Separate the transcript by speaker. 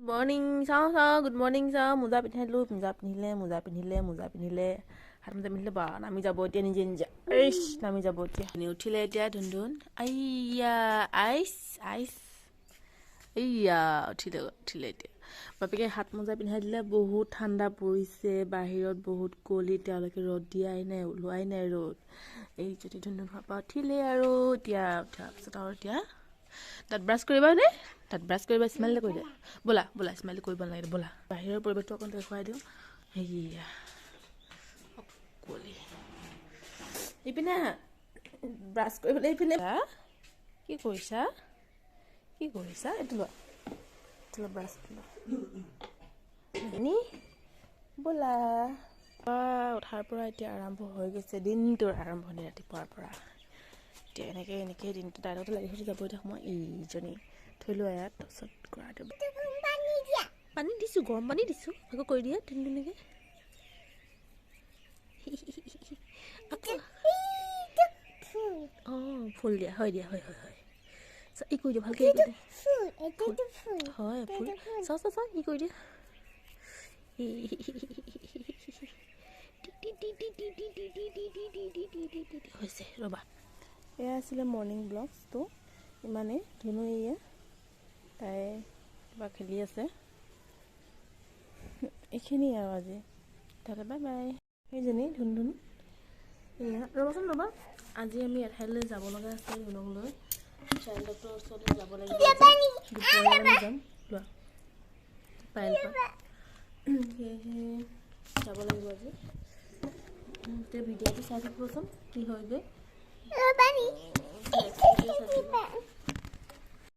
Speaker 1: Morning চাওঁ চাওঁ, good morning চাওঁ। মোজা পিন্ধাই দিলোঁ, মোজা পিন্ধিলে, মোজা পিন্ধিলে, মোজা পিন্ধিলে, হাত মোজা পিন্ধিলে। বা, নামি যাব এতিয়া নিজে নিজে। এইচ, নামি যাব এতিয়া। উঠিলে এতিয়া ধুন ধুন। আইয়া, আইচ আইচ, এইয়া উঠিলে, উঠিলে এতিয়া। বাপেকে হাত মোজা পিন্ধাই দিলে। বহুত ঠাণ্ডা পৰিছে বাহিৰত, বহুত কুঁৱলী। তেওঁলোকে ৰ'দ দিয়াই নাই, ওলোৱাই নাই ৰ'দ। এই যদি ধুন ধুন হোৱাৰ পৰা উঠিলে আৰু এতিয়া উঠাৰ পিছত আৰু এতিয়া দাঁত ব্ৰাছ কৰিবা নে? দাঁত ব্ৰাছ কৰিবা? স্মাইল কৰি দিয়া। ব'লা ব'লা, স্মাইল কৰিব নালাগে, ব'লা। বাহিৰৰ পৰিৱেশটো অকণ দেখুৱাই দিওঁ। সেয়া কুঁৱলী। ইপিনে ব্ৰাছ কৰিবলৈ ইপিনে। কি কৰিছা? কি কৰিছা? এইটো লোৱা, এইটো লোৱা, ব্ৰাছ লোৱা। নি ব'লা। উঠাৰ পৰা এতিয়া আৰম্ভ হৈ গৈছে দিনটোৰ আৰম্ভণি। ৰাতিপুৱাৰ পৰা এতিয়া এনেকৈ এনেকৈ দিনটো তাইৰ লগতে লাগি থাকি যাব। এতিয়া সময় এইজনী থৈ লোৱা ইয়াত, তাৰপিছত কৰা দিব। পানী দিছোঁ, গৰম পানী দিছোঁ। আকৌ কৰি দিয়া ধুনীয়াকৈ আকৌ। অঁ, ফুল দিয়া হয়, দিয়া হয়, হয় হয়। ই কৰি দিয়া ভালকৈ, ই কৰি দিয়া হয়, ফুল। চাওঁ চাওঁ চাওঁ, ই কৰি দিয়া। হৈছে, ৰ'বা। এয়া আছিলে মৰ্ণিং ব্লগছটো, ইমানেই। ধুনু এয়া, তাই কিবা খেলি আছে। এইখিনিয়ে আৰু আজি। তেতিয়াহ'লে বাই বাই। সেইজনী ধুন ধুন এয়া। ৰ'বাচোন, ৰ'বা। আজি আমি এঠাইলৈ যাব লগা আছে ধুনক লৈ। চাইল্ড ডক্টৰৰ ওচৰলৈ যাব লাগিব। দুপৰীয়া আমি যাম। লোৱা পায়েল পৰা। সেয়েহে যাব লাগিব আজি। এতিয়া ভিডিঅ'টো চাই থাকিবচোন, কি হয়গৈ। ভিডিঅ' চাই থাকিব।